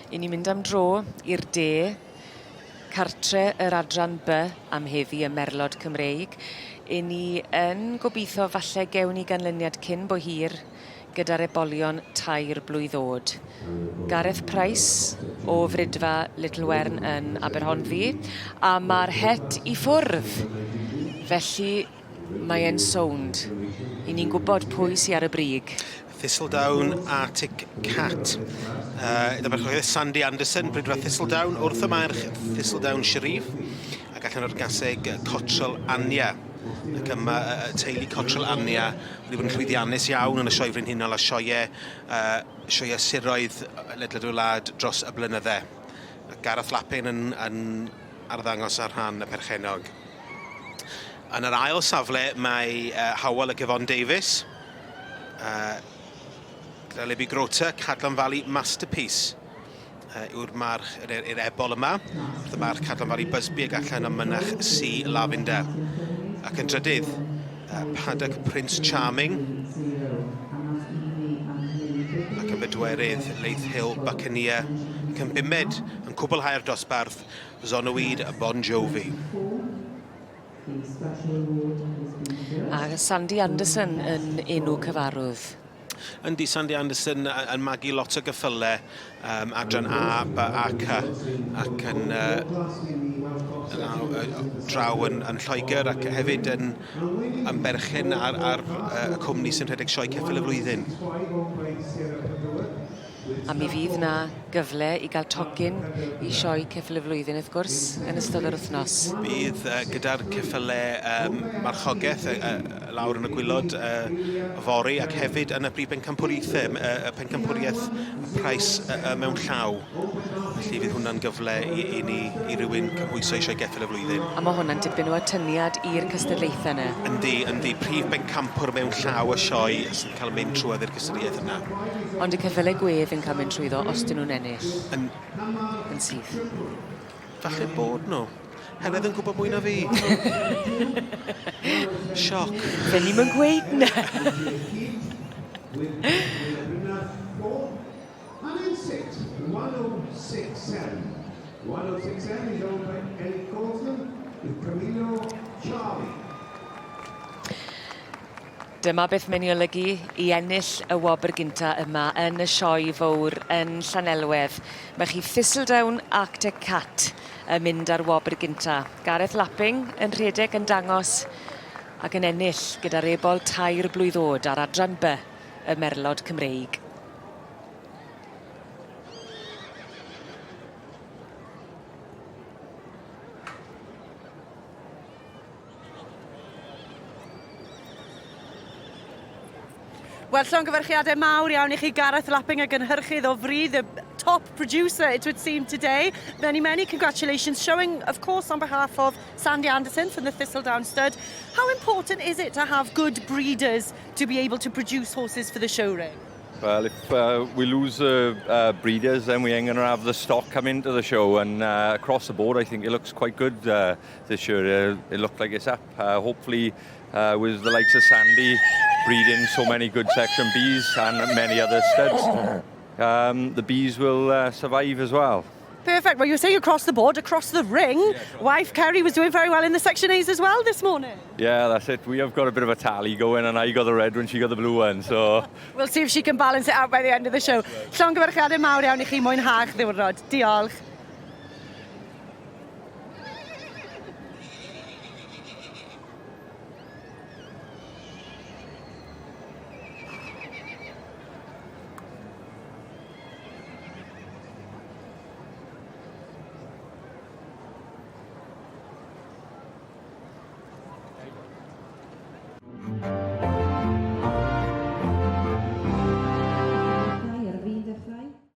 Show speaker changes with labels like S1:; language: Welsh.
S1: I ni'n mynd am dro i'r de, cartre yr adran B am heddi y Merlod Cymreig. I ni yn gobeithio falle gewn ni ganlyniad cyn bo hir gyda'r ebolion tair blwydd o'd. Gareth Price o Fridfa Little Wern yn Aberhonddu, a ma'r het i ffwrdd. Felly mae e'n sownd. I ni'n gwybod pwy sy ar y brig.
S2: Thistledown Arctic Cat. Uh, Iddo berchnogaeth Sandy Anderson, Bridfa Thistledown, wrth y maerch Thistledown Sharif, ac allan o'r gaseg Cottrell Anya. Ac yma y teulu Cottrell Anya wedi bod yn llwyddiannus iawn yn y Sioe Frenhinol a sioeau, uh, sioeau siroedd ledled y wlad dros y blynydde. Gareth Lappin yn, yn arddangos ar rhan y perchennog. Yn yr ail safle mae uh, Howell ac Yvonne Davies. Uh, gyda Libby Grota, Cadlan Valley Masterpiece uh, yw'r march, yr, yr ebol yma. Wrth y march Cadlan Valley Busby ac allan o Mynach Sea Lavender. Ac yn drydydd, uh, Paddock Prince Charming. Ac yn bedwerydd, Leith Hill Buccaneer. Ac yn bumed, yn cwblhau'r dosbarth, Zonoid Bon Jovi.
S1: A Sandy Anderson yn enw cyfarwydd.
S2: Yndi, Sandy Anderson yn magu lot o gyffyle um, adran A, B a C ac yn uh, law, uh, draw yn, yn Lloegr ac hefyd yn, yn berchen ar, ar uh, y cwmni sy'n rhedeg sioe ceffyl y flwyddyn.
S1: A mi fydd 'na gyfle i gael tocyn i Sioe Ceffyl y Flwyddyn wrth gwrs yn ystod yr wythnos.
S2: Bydd uh, gyda'r ceffyle um, marchogaeth uh, uh, lawr yn y gwylod uh, fory ac hefyd yn y brif bencampwriaethau, uh, y pencampwriaeth Price uh, uh, mewn llaw. Felly fydd hwnna'n gyfle i, i ni, i rywun cymhwyso i Sioe Geffyl y Flwyddyn.
S1: A mae hwnna'n dipyn o atyniad i'r cystadlaethau yna.
S2: Yndi, yndi. Prif bencampwr mewn llaw y sioe sy'n cael mynd trwodd i'r gystadleuaeth yna.
S1: Ond y ceffylau gwedd yn cael mynd trwyddo os dyn nhw'n ennill.
S2: Yn...
S1: Yn syth.
S2: Falle bod nhw. Heledd yn gwybod mwy na fi. Sioc.
S1: Fe ni'm yn gweud 'na.
S3: And in sixth, 1067. 1067 is owned by Ellie Colson with Camilo Charlie.
S1: Dyma beth mae'n ei olygu i ennill y wobr gynta yma yn y sioe fowr yn Llanelwedd. Mae chi Thistledown Arctic Cat yn mynd ar wobr gynta. Gareth Lapping yn rhedeg yn dangos ac yn ennill gyda'r ebol tair blwydd o'd ar adran B y Merlod Cymreig.
S4: Wel, llongyfarchiadau mawr iawn i chi, Gareth Lapping, y gynhyrchydd o fri, the top producer, it would seem, today. Many, many congratulations, showing, of course, on behalf of Sandy Anderson from the Thistledown Stud. How important is it to have good breeders to be able to produce horses for the show ring?
S5: Well, if uh, we lose the uh, breeders, then we ain't going to have the stock come into the show. And uh, across the board, I think it looks quite good uh, this year. Uh, it looked like it's up. Uh, hopefully, uh, with the likes of Sandy breeding so many good section Bs and many other studs, um, the bees will uh, survive as well.
S4: Perfect. Well, you say across the board, across the ring. Yeah, across Wife Kerry was doing very well in the Section A's as well this morning.
S5: Yeah, that's it. We have got a bit of a tally going, and I got the red one, she got the blue one, so...
S4: we'll see if she can balance it out by the end of the show. Llongyfarchiadau mawr iawn i chi, mwynhau'ch ddiwrnod. Diolch.